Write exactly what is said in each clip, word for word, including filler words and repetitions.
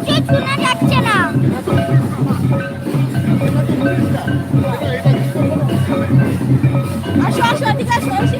কিচ্ছু শোনা যাচ্ছে না। আসো, আসো, এদিকে আসো, আসো।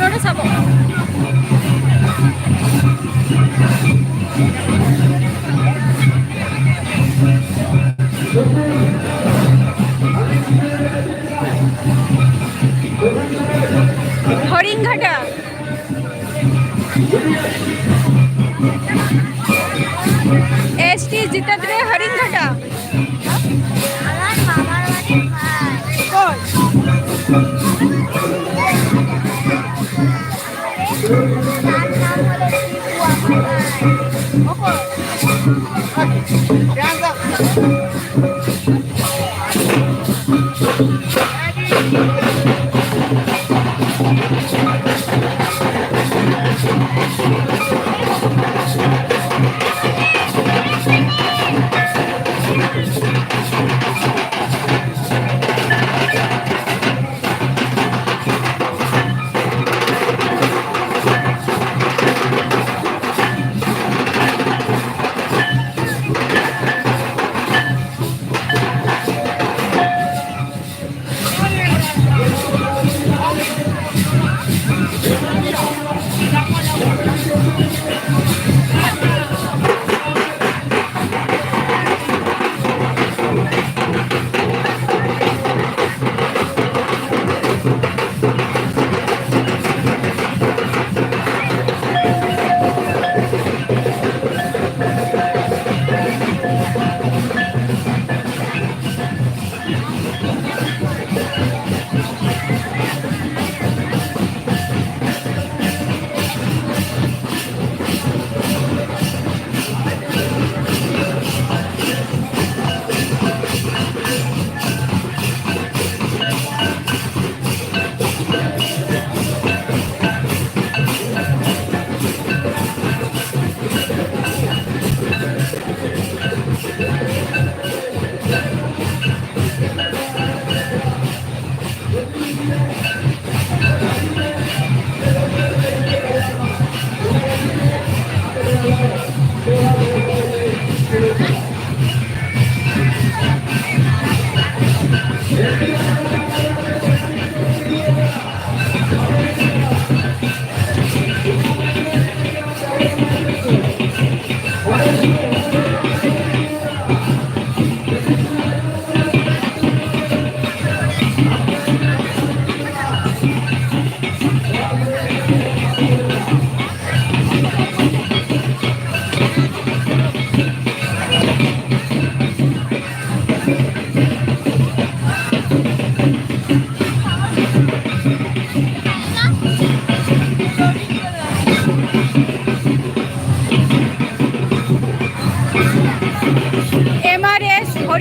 ᱱᱚᱰᱮ ᱥᱟᱵᱚᱜ᱾ ᱦᱚᱨᱤᱝᱜᱷᱟᱴᱟ᱾ S T Jitendra Haringhata. ᱚᱠᱚᱭ?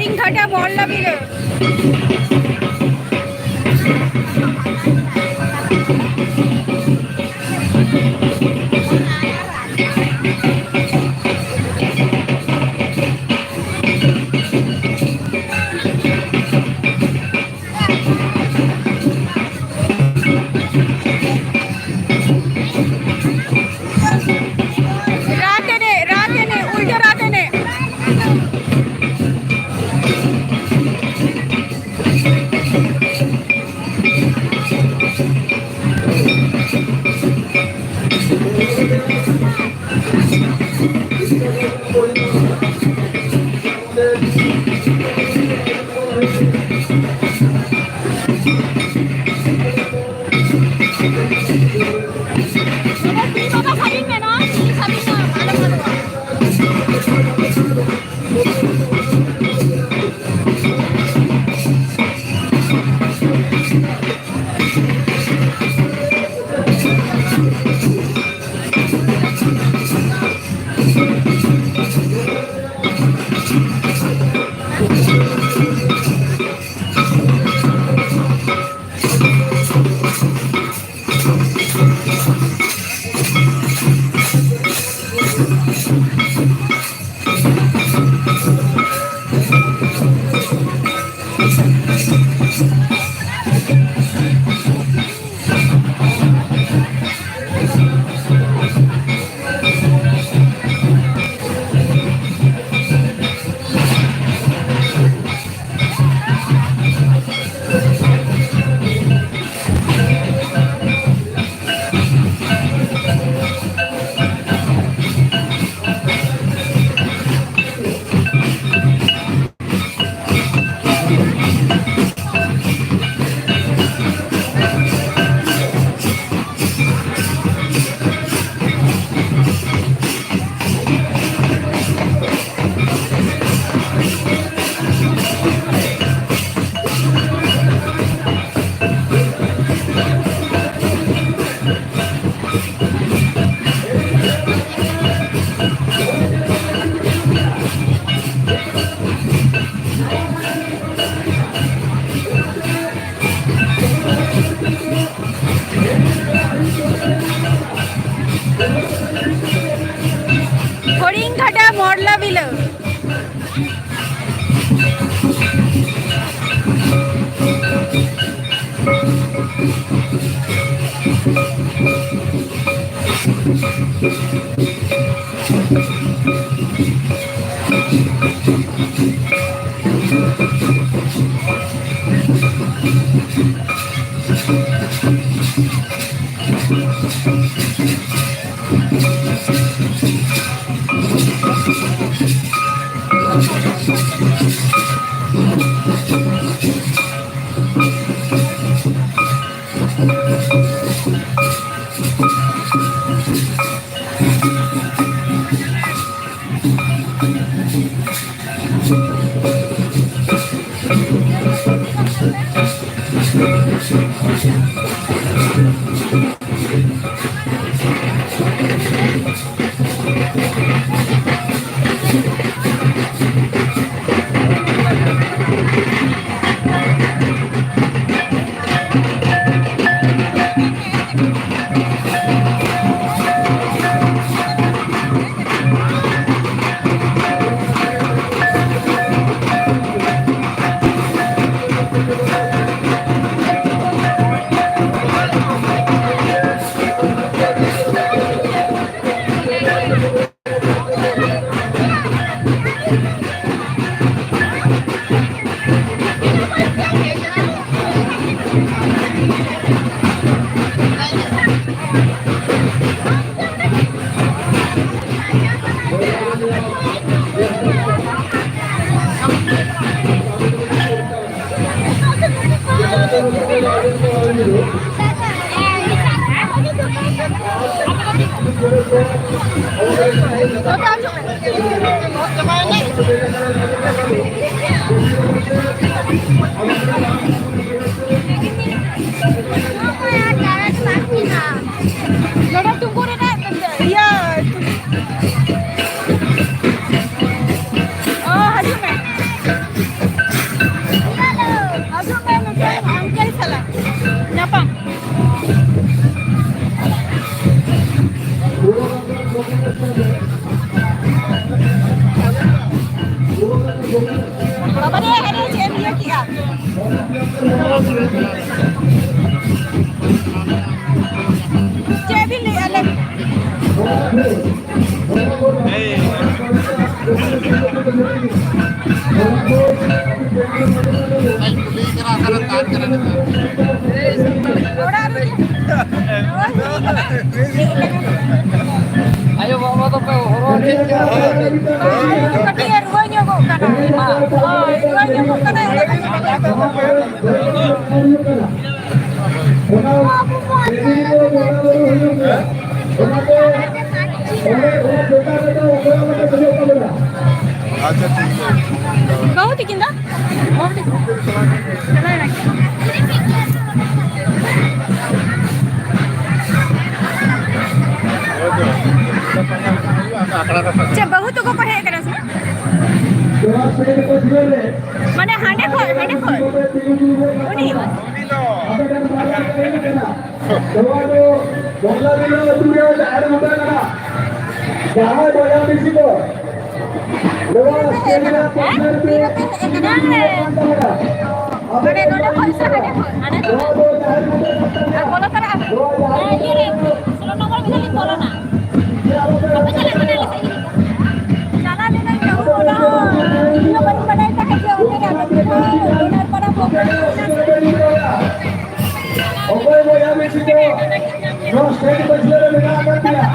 ᱤᱧ ᱜᱷᱟᱴᱟ ᱵᱚᱞ ᱞᱟᱹᱜᱤᱫ᱾ ᱨᱟᱛ ᱮᱱᱮᱡ, ᱨᱟᱛ ᱮᱱᱮᱡ, ᱩᱞᱴᱟᱹ ᱨᱟᱛ ᱮᱱᱮᱡ᱾ ᱜᱷᱟᱴᱟ ᱢᱚᱲᱞᱟ ᱵᱤᱞᱟᱹ᱾ ᱱᱚᱰᱮ ᱴᱩᱠᱩ ᱨᱮᱱᱟᱜ ᱤᱭᱟᱹ, ᱚ, ᱦᱤᱡᱩᱜ ᱢᱮ᱾ ᱦᱤᱡᱩᱜ ᱢᱮ ᱱᱚᱛᱮ uncle ᱥᱟᱞᱟᱜ ᱧᱟᱯᱟᱢ᱾ ᱵᱟᱵᱟ ᱨᱮ, ᱟᱨᱮ ᱪᱮᱫ ᱮᱢ ᱤᱭᱟᱹ ᱠᱮᱜᱼᱟ? ᱪᱮᱫ ᱵᱤᱱ ᱞᱟᱹᱭᱮᱜᱼᱟ, ᱞᱟᱹᱭ ᱵᱤᱱ? ᱚᱲᱟᱜ ᱨᱮᱜᱮ᱾ ᱟᱭᱳ ᱵᱟᱵᱟ ᱫᱚᱯᱮ ᱦᱚᱨᱚ ᱪᱮᱫ ᱠᱟᱱᱟ? ᱠᱟᱹᱴᱤᱡ ᱮ ᱨᱩᱣᱟᱹ ᱧᱚᱜᱚᱜ ᱠᱟᱱᱟ᱾ ᱦᱳᱭ, ᱨᱩᱣᱟᱹ ᱧᱚᱜᱚᱜ ᱠᱟᱱᱟ᱾ ᱟᱪᱪᱷᱟ, ᱴᱷᱤᱠ ᱜᱮᱭᱟ᱾ ᱵᱟᱹᱦᱩ ᱛᱤᱠᱤᱱ ᱫᱚ? ᱵᱟᱹᱦᱩ ᱛᱤᱠᱤᱱ? ᱪᱟᱞᱟᱣ ᱮᱱᱟ ᱠᱤᱱ? ᱪᱮᱫ, ᱵᱟᱹᱦᱩ ᱛᱟᱠᱚ ᱠᱚ ᱦᱮᱡ ᱟᱠᱟᱱᱟ ᱥᱮ? ᱢᱟᱱᱮ ᱦᱟᱸᱰᱮ ᱠᱷᱚᱡ, ᱦᱟᱸᱰᱮ ᱠᱷᱚᱡ᱾ ᱩᱱᱤ? ᱱᱚᱣᱟ ᱫᱚ ᱵᱚᱝᱞᱟᱫᱮᱥ ᱟᱹᱛᱩ ᱨᱮᱭᱟᱜ ᱡᱟᱦᱮᱨ ᱵᱚᱸᱜᱟ ᱠᱟᱱᱟ᱾ ᱡᱟᱦᱟᱸᱭ ᱵᱚᱭᱦᱟ ᱢᱤᱥᱤ ᱠᱚ ᱱᱚᱣᱟ ᱥᱴᱮᱡ ᱨᱮ ᱦᱮᱸ? ᱛᱤᱨᱮᱯᱮ ᱦᱮᱡ ᱟᱠᱟᱱᱟ? ᱟᱯᱮ ᱢᱟᱱᱮ ᱱᱚᱰᱮ ᱠᱷᱚᱱ ᱥᱮ ᱦᱟᱸᱰᱮ ᱠᱷᱚᱱ? ᱦᱟᱸᱰᱮ ᱠᱷᱚᱱ? ᱱᱚᱣᱟ ᱫᱚ ᱡᱟᱦᱮᱨ ᱵᱚᱸᱜᱟ ᱠᱟᱱ ᱛᱟᱞᱮᱭᱟ᱾ ᱟᱨ ᱵᱚᱞᱚ ᱛᱚᱨᱟᱜ ᱟᱯᱮ? ᱱᱚᱣᱟ ᱡᱟᱦᱮᱨ ᱦᱮᱸ, ᱤᱭᱟᱹ ᱨᱮ, ᱥᱳᱞᱳ ᱱᱚᱢᱵᱚᱨ ᱢᱤᱫ ᱫᱷᱟᱣ ᱞᱤᱧ ᱵᱚᱞᱚᱱᱟ᱾ ᱵᱟᱯᱮ ᱪᱟᱞᱟᱜ ᱠᱟᱱᱟ ᱟᱞᱮ ᱥᱮᱫ ᱜᱮ? ᱪᱟᱞᱟᱣ ᱞᱮᱱᱟᱧ ᱵᱟᱹᱦᱩ, ᱚᱱᱟ ᱦᱚᱸ ᱤᱧ ᱦᱚᱸ ᱵᱟᱹᱧ ᱵᱟᱰᱟᱭ ᱛᱟᱦᱮᱸᱫ ᱡᱮ ᱚᱸᱰᱮ ᱜᱮ ᱟᱯᱮ ᱴᱷᱮᱱ ᱦᱚᱸ ᱰᱚᱱᱟᱨ ᱯᱟᱲᱟ ᱯᱨᱳᱜᱨᱟᱢ ᱦᱩᱭᱩᱜ ᱠᱟᱱᱟ ᱥᱮ ᱪᱮᱫ? ᱚᱠᱚᱭ ᱵᱚᱭᱦᱟ ᱢᱤᱥᱤ ᱠᱚ ᱱᱚᱣᱟ ᱥᱴᱮᱡ ᱯᱟᱹᱪᱷᱞᱟᱹ ᱨᱮ ᱢᱮᱱᱟᱜ ᱟᱠᱟᱫ ᱯᱮᱭᱟ?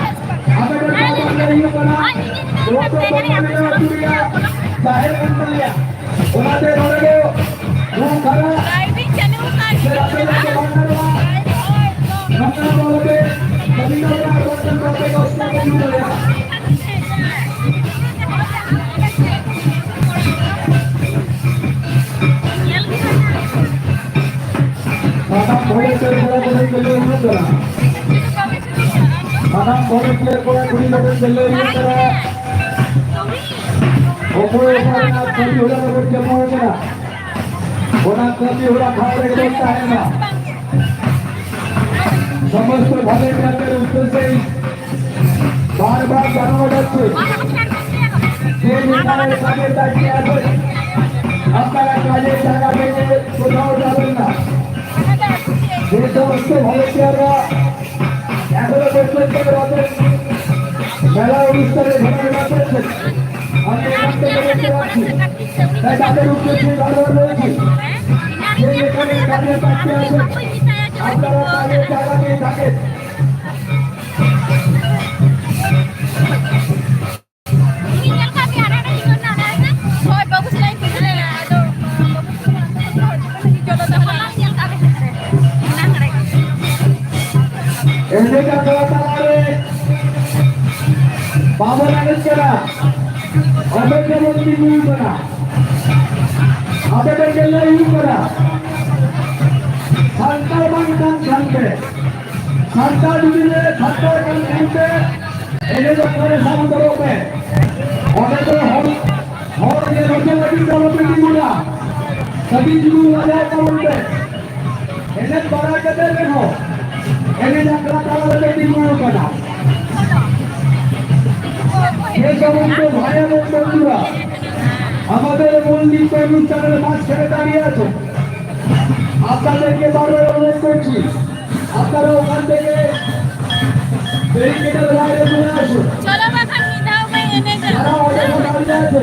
ᱟᱯᱮ ᱴᱷᱮᱱ ᱱᱚᱣᱟ ᱵᱟᱨᱭᱟ ᱦᱩᱭᱩᱜ ᱠᱟᱱᱟ, ᱱᱚᱣᱟ ᱫᱚ ᱵᱚᱸᱜᱟ ᱢᱮᱱᱟᱜ ᱟᱹᱛᱩ ᱨᱮᱭᱟᱜ ᱡᱟᱦᱮᱨ ᱠᱟᱱ ᱛᱟᱞᱮᱭᱟ᱾ ᱚᱱᱟᱛᱮ ᱱᱚᱰᱮ ᱫᱚ ᱠᱷᱩᱵ ᱠᱷᱟᱨᱟᱯ ᱥᱮ ᱟᱯᱮ ᱫᱚ ᱵᱟᱝ ᱜᱟᱱᱚᱜᱼᱟ᱾ ᱱᱚᱝᱠᱟ ᱫᱚ ᱟᱞᱚᱯᱮ ᱠᱟᱹᱢᱤ ᱛᱟᱵᱚᱱᱟ, ᱟᱨ ᱵᱟᱝᱠᱷᱟᱱ ᱱᱚᱣᱟ ᱫᱚ ᱚᱥᱩᱵᱤᱫᱷᱟ ᱦᱩᱭ ᱫᱟᱲᱮᱭᱟᱜᱼᱟ᱾ ᱥᱟᱱᱟᱢ ᱵᱷᱚᱞᱮᱱᱴᱤᱭᱟᱨ ᱠᱚᱲᱟ ᱠᱩᱲᱤ ᱠᱚ ᱞᱟᱹᱭ ᱦᱩᱭᱩᱜ ᱠᱟᱱᱟ᱾ ᱥᱟᱱᱟᱢ ᱵᱷᱚᱞᱮᱱᱴᱤᱭᱟᱨ ᱠᱚᱲᱟ ᱠᱩᱲᱤ ᱠᱚ ᱞᱟᱹᱭ ᱦᱩᱭᱩᱜ ᱠᱟᱱᱟ᱾ ᱚᱠᱚᱭ ᱚᱠᱟ ᱨᱮᱱᱟᱜ ᱠᱟᱹᱢᱤ ᱦᱚᱨᱟ ᱨᱮᱵᱚᱱ ᱡᱚᱯᱲᱟᱣ ᱠᱟᱱᱟ, ᱚᱱᱟ ᱠᱟᱹᱢᱤ ᱦᱚᱨᱟ ᱴᱷᱟᱶ ᱨᱮᱜᱮ ᱵᱚᱱ ᱛᱟᱦᱮᱱ ᱢᱟ᱾ সমস্ত ভলেন্টিয়ারদের উদ্দেশ্যেই বারবার জানানো যাচ্ছে, যে যেখানে কাজে তাকিয়ে আছেন, আপনারা কাজের জায়গা থেকে কোথাও যাবেন না। যে সমস্ত ভলেন্টিয়াররা এখনো পর্যন্ত আমাদের মেলা অনুষ্ঠানে ঘোরাফেরা করছেন, আমি এখান থেকে দেখতে পাচ্ছি, তাই তাদের উদ্দেশ্যে বারবার বলছি, যে যেখানে কাজে তাকিয়ে আছেন, আপনারা কাজের জায়গা দিয়ে থাকেন। ᱦᱳᱭ, ᱵᱟᱹᱵᱩ ᱥᱟᱞᱟᱜ ᱤᱧ ᱠᱩᱞᱤ ᱞᱮᱭᱟ, ᱟᱫᱚ ᱵᱟᱹᱵᱩ ᱥᱟᱞᱟᱜ ᱤᱧ ᱠᱩᱞᱤ ᱞᱮᱭᱟ, ᱟᱫᱚ ᱪᱚᱞᱚ ᱛᱟᱦᱚᱞᱮ ᱚᱱᱟ ᱧᱮᱞ ᱠᱟᱜ ᱢᱮ᱾ ᱮᱱᱮᱡ ᱟᱠᱷᱲᱟ ᱛᱟᱞᱟᱨᱮ ᱵᱟᱵᱚᱱ ᱮᱱᱮᱡ ᱠᱟᱱᱟ, ᱚᱸᱰᱮ ᱜᱮᱵᱚᱱ ᱛᱤᱸᱜᱩ ᱠᱟᱱᱟ᱾ ᱟᱯᱮ ᱴᱷᱮᱱ ᱜᱮ ᱞᱟᱹᱭ ᱦᱩᱭᱩᱜ ᱠᱟᱱᱟ, ᱥᱟᱱᱛᱟᱲ ᱵᱟᱝ ᱠᱟᱱ ᱠᱷᱟᱱ ᱯᱮ, ᱥᱟᱱᱛᱟᱲ ᱡᱩᱫᱤ ᱞᱮ ᱥᱟᱱᱛᱟᱲ ᱠᱟᱱ ᱠᱷᱟᱱ ᱯᱮ, ᱮᱱᱮᱡ ᱚᱠᱛᱚ ᱨᱮ ᱥᱟᱵ ᱩᱛᱟᱹᱨᱚᱜ ᱯᱮ᱾ ᱚᱸᱰᱮ ᱫᱚ ᱦᱚᱲ, ᱦᱚᱲ ᱜᱮ ᱨᱚᱡᱚ ᱞᱟᱹᱜᱤᱫ ᱫᱚ ᱟᱞᱚᱯᱮ ᱛᱤᱸᱜᱩᱱᱟ᱾ ᱠᱟᱹᱴᱤᱡ ᱪᱩᱞᱩᱝ ᱞᱟᱡᱟᱣ ᱛᱟᱵᱚᱱ ᱯᱮ᱾ ᱮᱱᱮᱡ ᱵᱟᱲᱟ ᱠᱟᱛᱮ ᱨᱮᱦᱚᱸ ᱮᱱᱮᱡ ᱟᱠᱷᱲᱟ ᱛᱟᱞᱟ ᱨᱮᱯᱮ ᱛᱤᱸᱜᱩ ᱟᱠᱟᱱᱟ᱾ যে সমস্ত ভাই এবং বন্ধুরা আমাদের মূল নৃত্য অনুষ্ঠানের মাঝখানে দাঁড়িয়ে আছেন, আপনাদেরকে বারবার অনুরোধ করছি, আপনারা ওখান থেকে ব্যারিকেডের বাইরে চলে আসুন। চলো বাবা, কি দাও ভাই, এনে দাও। যারা অযথা দাঁড়িয়ে আছে,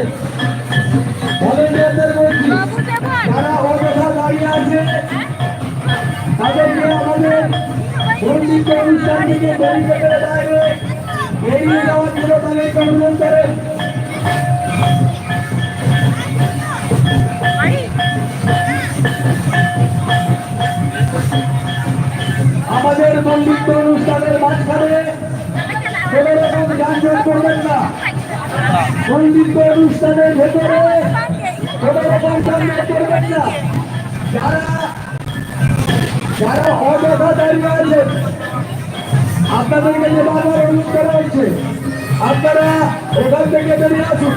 ভলেন্টিয়ারদের বলছি, বাবু দেবর। যারা অযথা দাঁড়িয়ে আছে, তাদেরকে আমাদের পণ্ডিত অনুষ্ঠান থেকে ব্যারিকেডের বাইরে বেরিয়ে যাওয়ার জন্য তাদেরকে অনুরোধ করেন। আমাদের পণ্ডিত অনুষ্ঠানের মাঝখানে কোনো রকম যানজট করবেন না। পণ্ডিত অনুষ্ঠানের ভেতরে কোনো রকম যানজট করবেন না। যারা, যারা অযথা দাঁড়িয়ে আছেন, আপনাদের কাছে বারবার অনুরোধ করা হচ্ছে, আপনারা ওখান থেকে বেরিয়ে আসুন।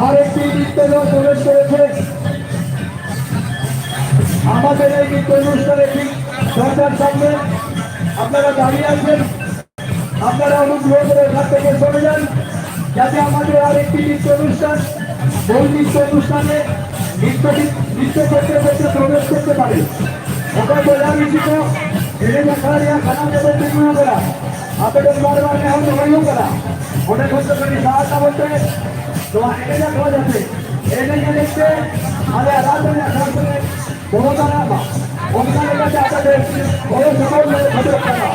আরেকটি নৃত্য দল প্রবেশ করেছে। আমাদের এই নৃত্য অনুষ্ঠানে ঠিক দরজার সামনে আপনারা দাঁড়িয়ে আছেন। আপনারা অনুগ্রহ করে এখান থেকে সরে যান, যাতে আমাদের আর একটি নৃত্য অনুষ্ঠান, মূল নৃত্য অনুষ্ঠানে নৃত্য, নৃত্য করতে করতে প্রবেশ করতে পারে। অকল বোঝা উচিত, এনে দেখা খানা দেবে তৈরি করা। ᱟᱯᱮ ᱫᱚ ᱵᱟᱨ ᱵᱟᱨ ᱱᱮᱦᱚᱨ ᱫᱚᱦᱚᱭ ᱦᱩᱭᱩᱜ ᱠᱟᱱᱟ᱾ ᱚᱸᱰᱮ ᱠᱷᱚᱱ ᱫᱚ ᱠᱟᱹᱴᱤᱡ ᱥᱟᱦᱟ ᱛᱟᱵᱚᱱ ᱯᱮ᱾ ᱱᱚᱣᱟ ᱮᱱᱮᱡ ᱟᱠᱷᱲᱟ ᱡᱟᱛᱮ ᱮᱱᱮᱡ ᱮᱱᱮᱡ ᱛᱮ ᱟᱞᱮᱭᱟᱜ ᱨᱟᱛ ᱨᱮᱱᱟᱜ ᱟᱠᱷᱲᱟ ᱥᱮᱫ ᱵᱚᱞᱚ ᱫᱟᱲᱮᱭᱟᱜ ᱢᱟ᱾ ᱚᱱᱠᱟ ᱞᱮᱠᱟᱛᱮ ᱟᱯᱮ ᱴᱷᱮᱱ ᱜᱚᱲᱚ ᱥᱚᱯᱚᱦᱚᱫ ᱞᱮ ᱠᱷᱚᱡᱚᱜ ᱠᱟᱱᱟ᱾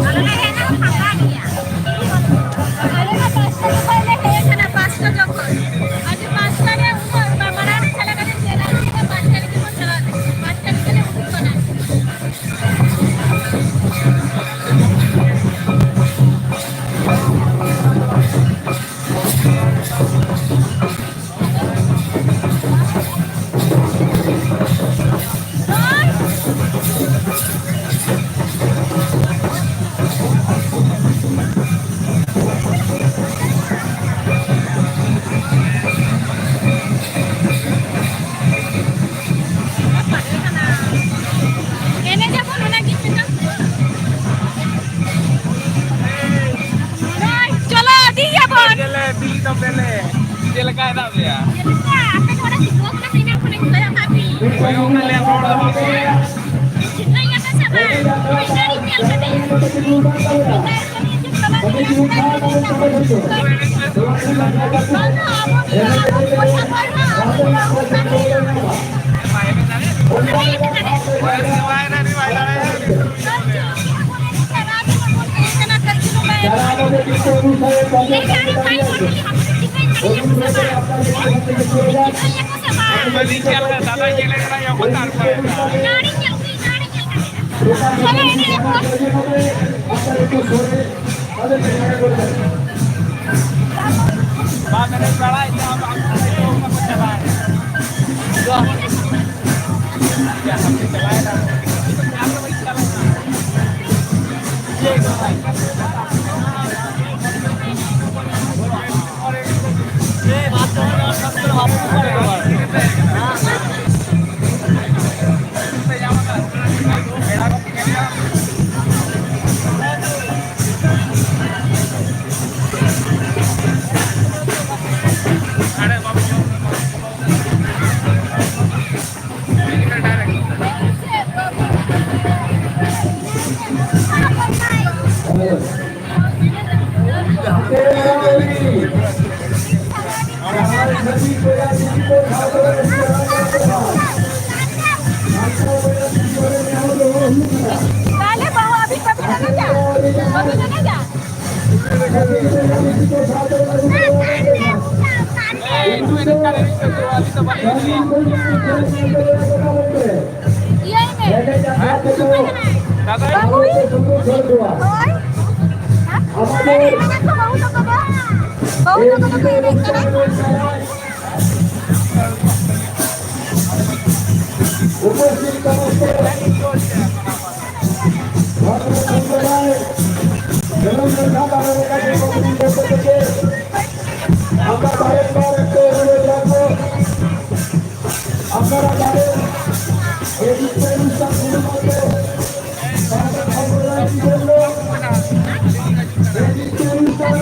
ᱟᱞᱮ ᱞᱮ ᱦᱮᱡ ᱞᱮᱱᱟ ᱯᱷᱟᱸᱠᱟ ᱜᱮᱭᱟ᱾ ᱟᱞᱮ ᱢᱟ ᱯᱟᱸᱪᱴᱟ ᱡᱚᱠᱷᱚᱱ ᱞᱮ ᱦᱮᱡ ᱟᱠᱟᱱᱟ, ᱯᱟᱸᱪᱴᱟ ᱡᱚᱠᱷᱚᱱ᱾ ᱟᱹᱰᱤ ᱯᱟᱸᱪᱴᱟ ᱨᱮ ᱩᱱᱟᱹᱜ ᱢᱟᱲᱟᱝ ᱨᱮ ᱪᱟᱞᱟᱣ ᱠᱟᱛᱮ ᱪᱮᱫ ᱟᱨ ᱪᱮᱫ ᱯᱟᱸᱪᱴᱟ ᱨᱮᱜᱮ ᱵᱚᱱ ᱪᱟᱞᱟᱣ ᱞᱮᱱᱟ᱾ ᱯᱟᱸᱪᱴᱟ ᱨᱮᱜᱮ ᱞᱮ ᱩᱰᱩᱠ ᱠᱟᱱᱟ᱾ ᱮᱱᱮᱡ ᱟᱵᱚᱱ ᱚᱱᱟ ᱜᱮ ᱪᱮᱫᱟᱜ? ᱦᱳᱭ, ᱪᱚᱞᱚ, ᱤᱫᱤᱭᱟᱵᱚᱱ᱾ ᱫᱮᱞᱮ, ᱵᱤᱞᱤ ᱛᱟᱢ ᱫᱮᱞᱮ᱾ ᱪᱮᱫ ᱞᱮᱠᱟ ᱦᱮᱱᱟᱜ ᱢᱮᱭᱟ? ᱪᱮᱫ ᱞᱮᱠᱟ? ᱟᱯᱮ ᱱᱚᱰᱮ ᱛᱤᱸᱜᱩ ᱟᱠᱟᱱᱟ, ᱤᱱᱟᱹ ᱠᱷᱚᱱᱤᱧ ᱠᱚᱭᱚᱜ ᱠᱟᱜ ᱢᱮ᱾ ᱠᱚᱭᱚᱜ ᱠᱟᱜ ᱞᱮᱭᱟ ᱦᱚᱲ ᱟᱵᱚ ᱜᱮ᱾ ᱪᱤᱱᱦᱟᱹᱣ ᱧᱟᱢ ᱢᱮ ᱥᱮ ᱵᱟᱝ? ᱦᱳᱭ, ᱜᱟᱹᱰᱤ ᱧᱮᱞ ᱠᱟᱛᱮ᱾ ᱫᱟᱫᱟ ᱧᱮᱞᱮ ᱠᱟᱱᱟ, ᱚᱠᱚᱭ ᱛᱟᱨ ᱠᱚᱨᱮ? ᱵᱟᱢ ᱮᱱᱮᱡ ᱵᱟᱲᱟᱭ ᱛᱮ ᱟᱢ, ᱟᱢ ᱠᱚ ᱪᱟᱞᱟᱜᱼᱟ᱾ ᱛᱟᱦᱞᱮ ᱵᱟᱹᱦᱩ ᱟᱹᱵᱤᱱ ᱵᱟᱹᱵᱤᱱ ᱮᱱᱮᱡᱟ? ᱵᱟᱹᱵᱤᱱ ᱮᱱᱮᱡᱟ? ᱤᱭᱟᱹᱭ ᱢᱮ᱾ ᱵᱟᱹᱦᱩᱭ᱾ ᱦᱳᱭ᱾ ᱮᱱᱮᱡ ᱠᱟᱱᱟ ᱠᱚ ᱵᱟᱹᱦᱩ ᱛᱟᱠᱚ ᱫᱚ᱾ ᱵᱟᱹᱦᱩ ᱛᱟᱠᱚ ᱫᱚᱠᱚ ᱮᱱᱮᱡ ᱠᱟᱱᱟ᱾ ᱩᱯᱚᱥᱛᱷᱤᱛ ᱥᱚᱢᱚᱥᱛᱚ ᱵᱷᱚᱫᱨᱚ ᱥᱚᱢᱯᱨᱚᱫᱟᱭ ᱮᱵᱚᱝ ᱡᱚᱱᱛᱟ ᱵᱟᱨᱚ ᱞᱮᱠᱟᱛᱮ ᱠᱚᱢᱤᱴᱤ ᱯᱚᱠᱠᱷᱚ ᱛᱷᱮᱠᱮ ᱟᱯᱱᱟᱨ ᱵᱟᱨᱮ ᱵᱟᱨᱮ ᱛᱮ ᱚᱱᱩᱨᱳᱫᱷ ᱨᱟᱠᱷᱵᱚ, ᱟᱯᱱᱟᱨᱟᱜ ᱵᱟᱨᱮ ᱮᱰᱤᱴ ᱯᱮ ᱩᱱᱤᱥᱥᱚ ᱠᱩᱲᱤ ᱢᱚᱫᱽᱫᱷᱮ ᱥᱟᱶᱛᱟ ᱥᱚᱢᱯᱨᱚᱫᱟᱭ ᱡᱤᱵᱚᱱ ᱫᱚ ᱮᱰᱤᱴ ᱯᱮ ᱩᱱᱤᱥᱥᱚ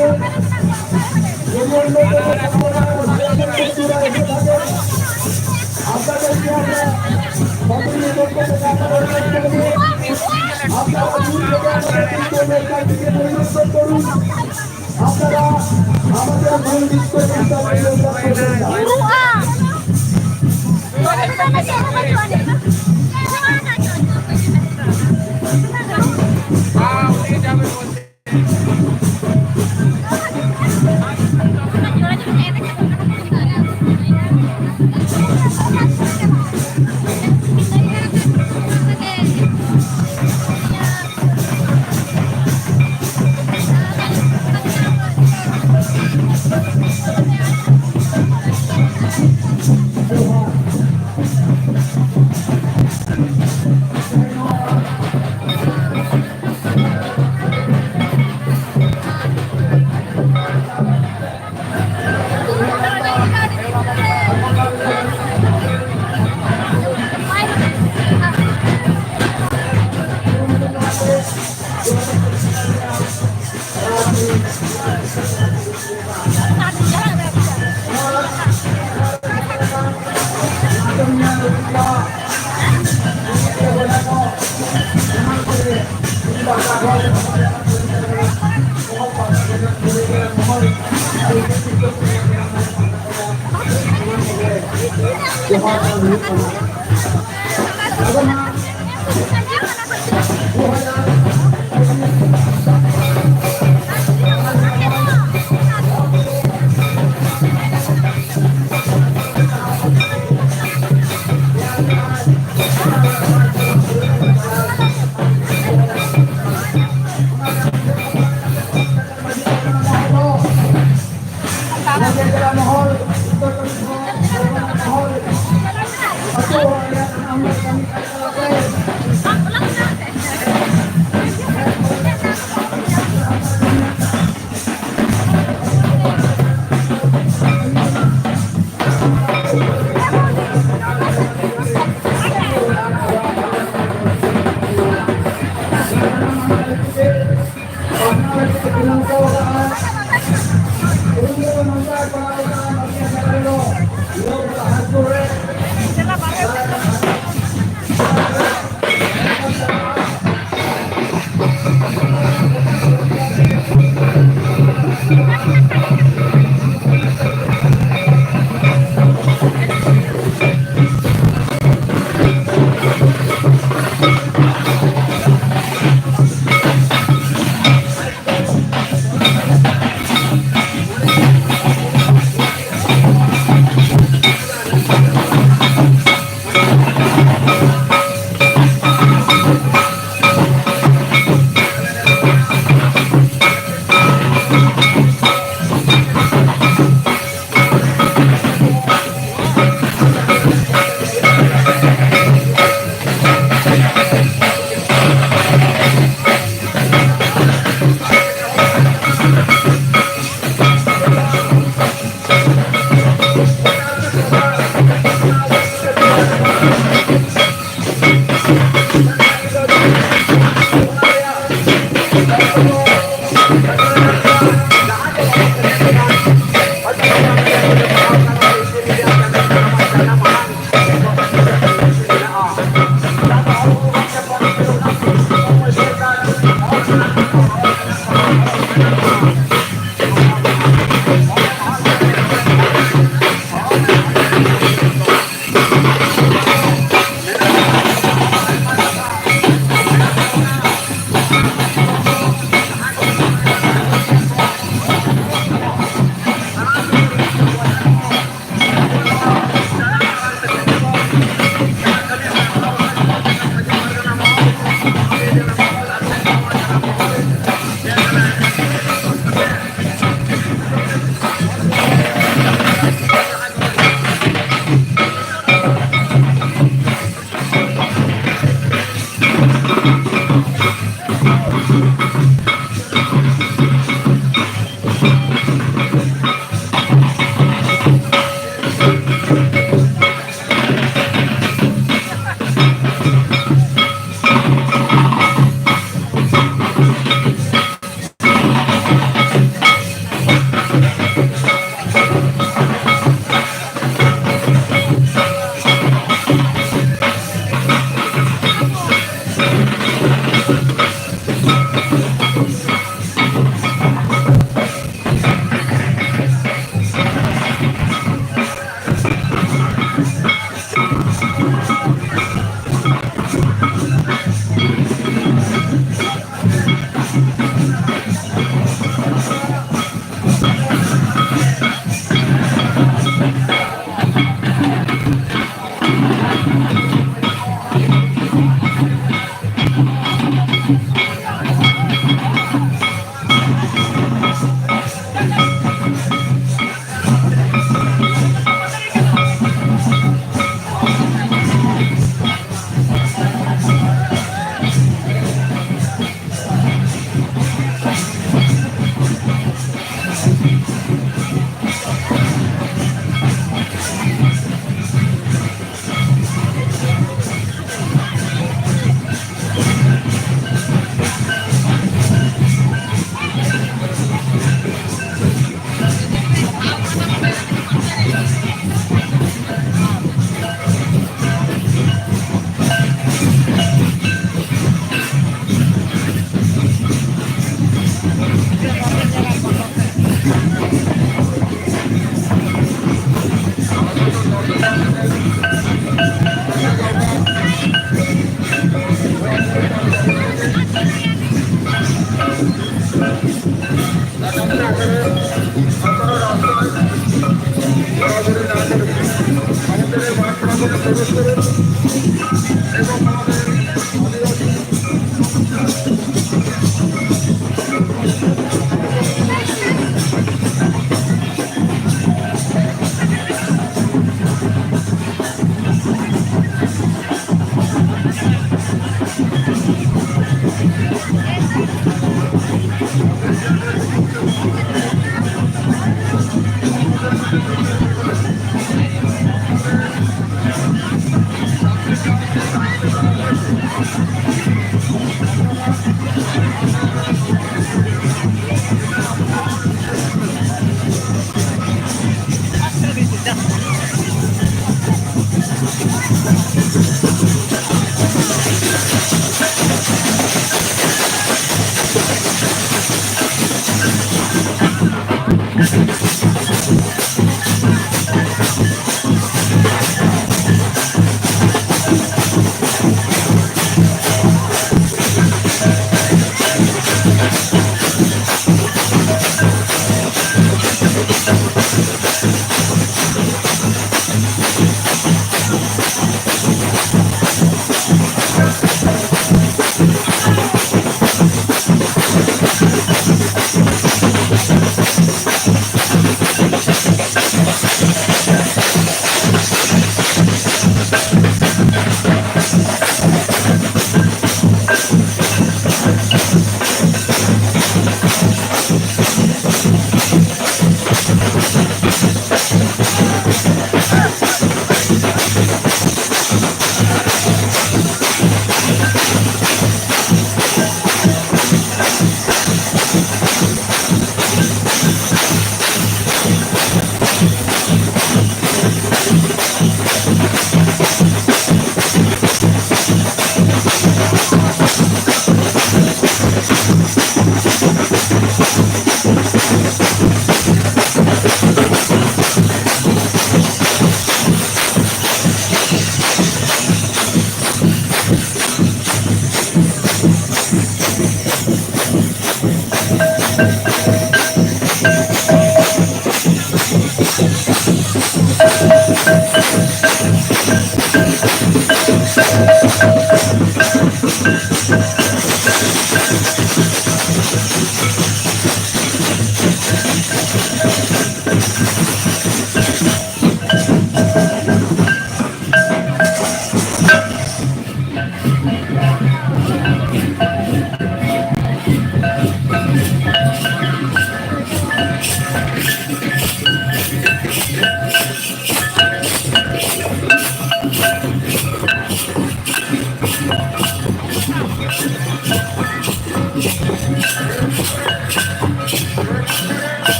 ᱡᱚᱦᱟᱨ ᱦᱩᱭᱩᱜ ᱠᱟᱱᱟ᱾ ᱟᱫᱚ ᱱᱟᱜ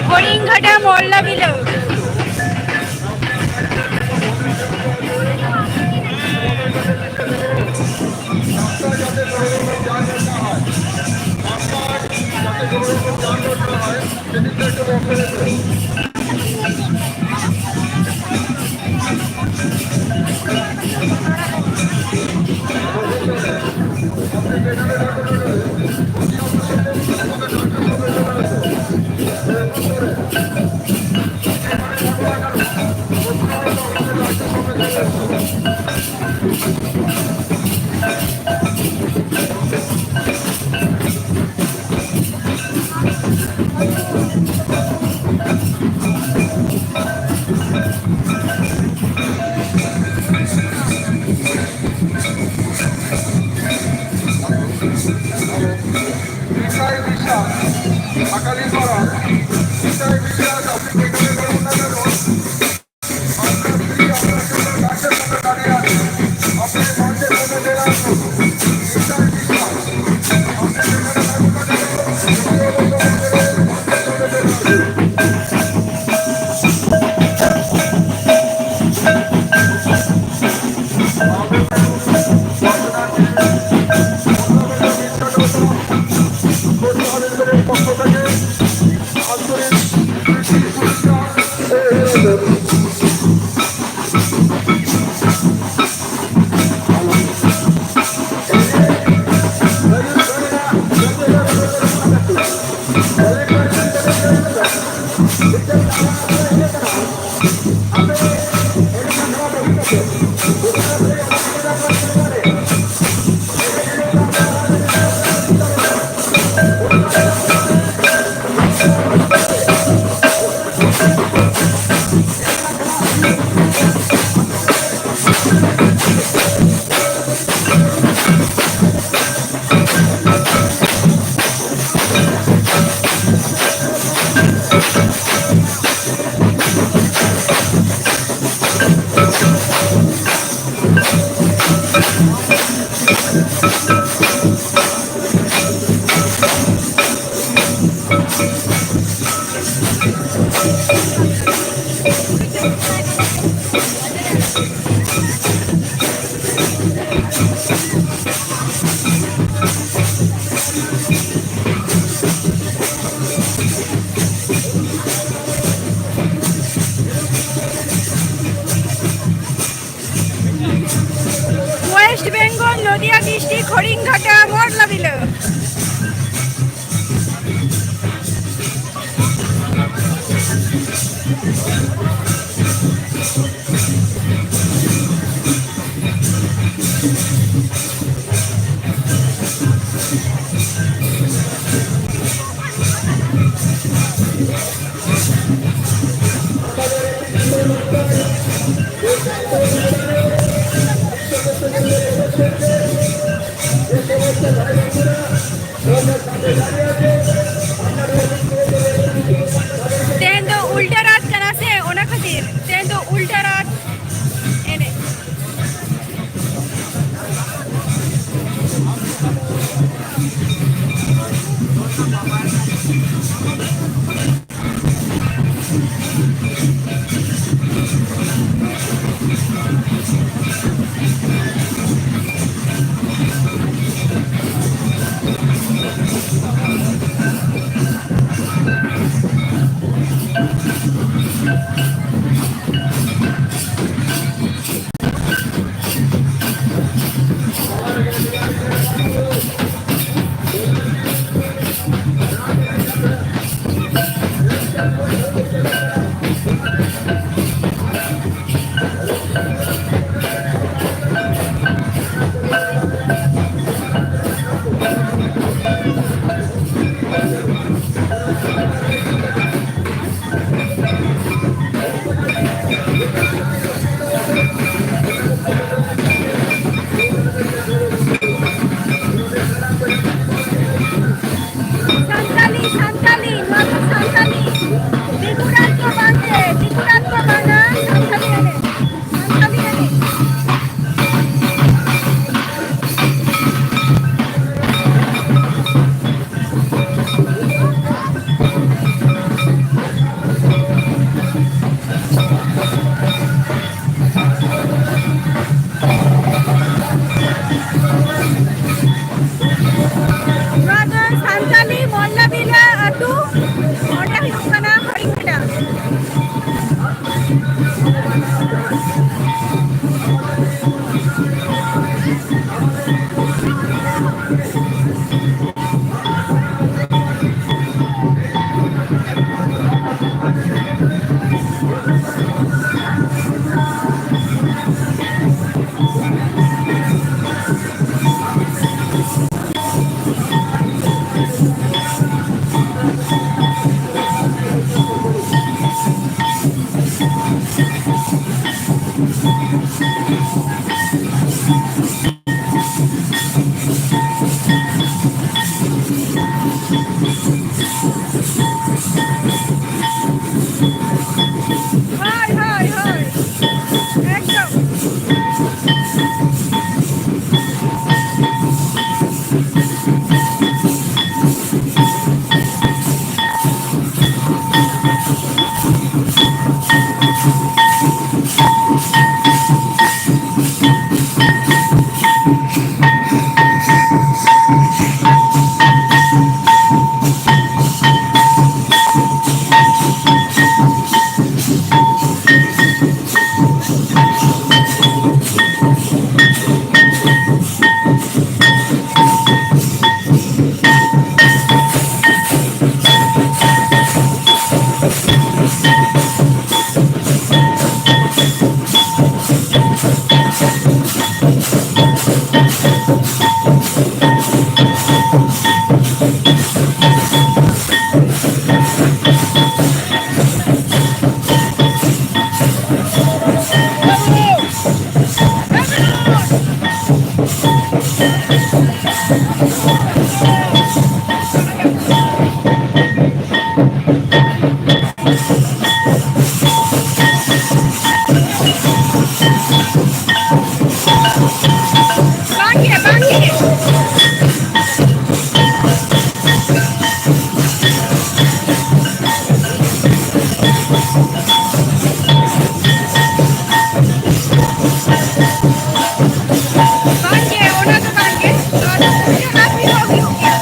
ᱦᱚᱨᱤᱝᱜᱷᱟᱴᱟ ᱢᱚᱞᱞᱟ ᱵᱤᱞᱟᱹ᱾ আকালি পাড়া, নিতাই বিশ্বাস, আপনি যেখানে বলুন না কেন, আপনার স্ত্রী আপনার জন্য কাছে বসে দাঁড়িয়ে আছে। আপনি মঞ্চে বসে চলে আসুন। নিতাই বিশ্বাস, আপনি যেখানে থাকুন না কেন, স্ত্রী এবং বাচ্চাদের মঞ্চে চলে চলে আসুন। পক্ষ থেকে আন্তরিক প্রীতি শুভেচ্ছা। ᱛᱮᱦᱮᱧ ᱫᱚ ᱩᱞᱴᱟᱹ ᱨᱟᱛ ᱠᱟᱱᱟ ᱥᱮ, ᱚᱱᱟ ᱠᱷᱟᱹᱛᱤᱨ ᱛᱮᱦᱮᱧ ᱫᱚ ᱩᱞᱴᱟᱹ ᱨᱟᱛ ᱮᱱᱮᱡ᱾ ᱥᱟᱱᱛᱟᱞᱤ, ᱥᱟᱱᱛᱟᱞᱤ, ᱱᱚᱣᱟ ᱫᱚ ᱥᱟᱱᱛᱟᱞᱤ᱾ ᱫᱤᱠᱩ ᱨᱟᱡᱽ ᱫᱚ ᱵᱟᱝ ᱜᱮ, ᱫᱤᱠᱩ ᱨᱟᱡᱽ ᱫᱚ ᱵᱟᱝᱟ, ᱥᱟᱱᱛᱟᱞᱤ ᱮᱱᱮᱡ, ᱥᱟᱱᱛᱟᱞᱤ ᱮᱱᱮᱡ᱾ ᱱᱚᱣᱟ ᱫᱚ ᱥᱟᱱᱛᱟᱞᱤ ᱢᱚᱞᱞᱟᱵᱤᱞᱟ ᱟᱹᱛᱩ, ᱚᱸᱰᱮ ᱦᱩᱭᱩᱜ ᱠᱟᱱᱟ ᱦᱚᱨᱤᱠᱷᱮᱞᱟ᱾ ᱦᱳᱭ, ᱦᱳᱭ, ᱦᱳᱭ, ᱮᱠᱫᱚᱢ᱾ ᱵᱟᱝ ᱜᱮ, ᱵᱟᱝ ᱜᱮ᱾ ᱵᱟᱝ ᱜᱮ, ᱚᱱᱟ ᱫᱚ ᱵᱟᱝ ᱜᱮ᱾ ᱱᱚᱣᱟ ᱫᱚ ᱯᱩᱡᱟᱹ ᱟᱨ ᱢᱤᱫ ᱫᱷᱟᱣ ᱦᱩᱭᱩᱜ ᱜᱮᱭᱟ᱾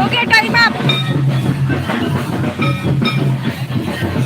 Okay, time up.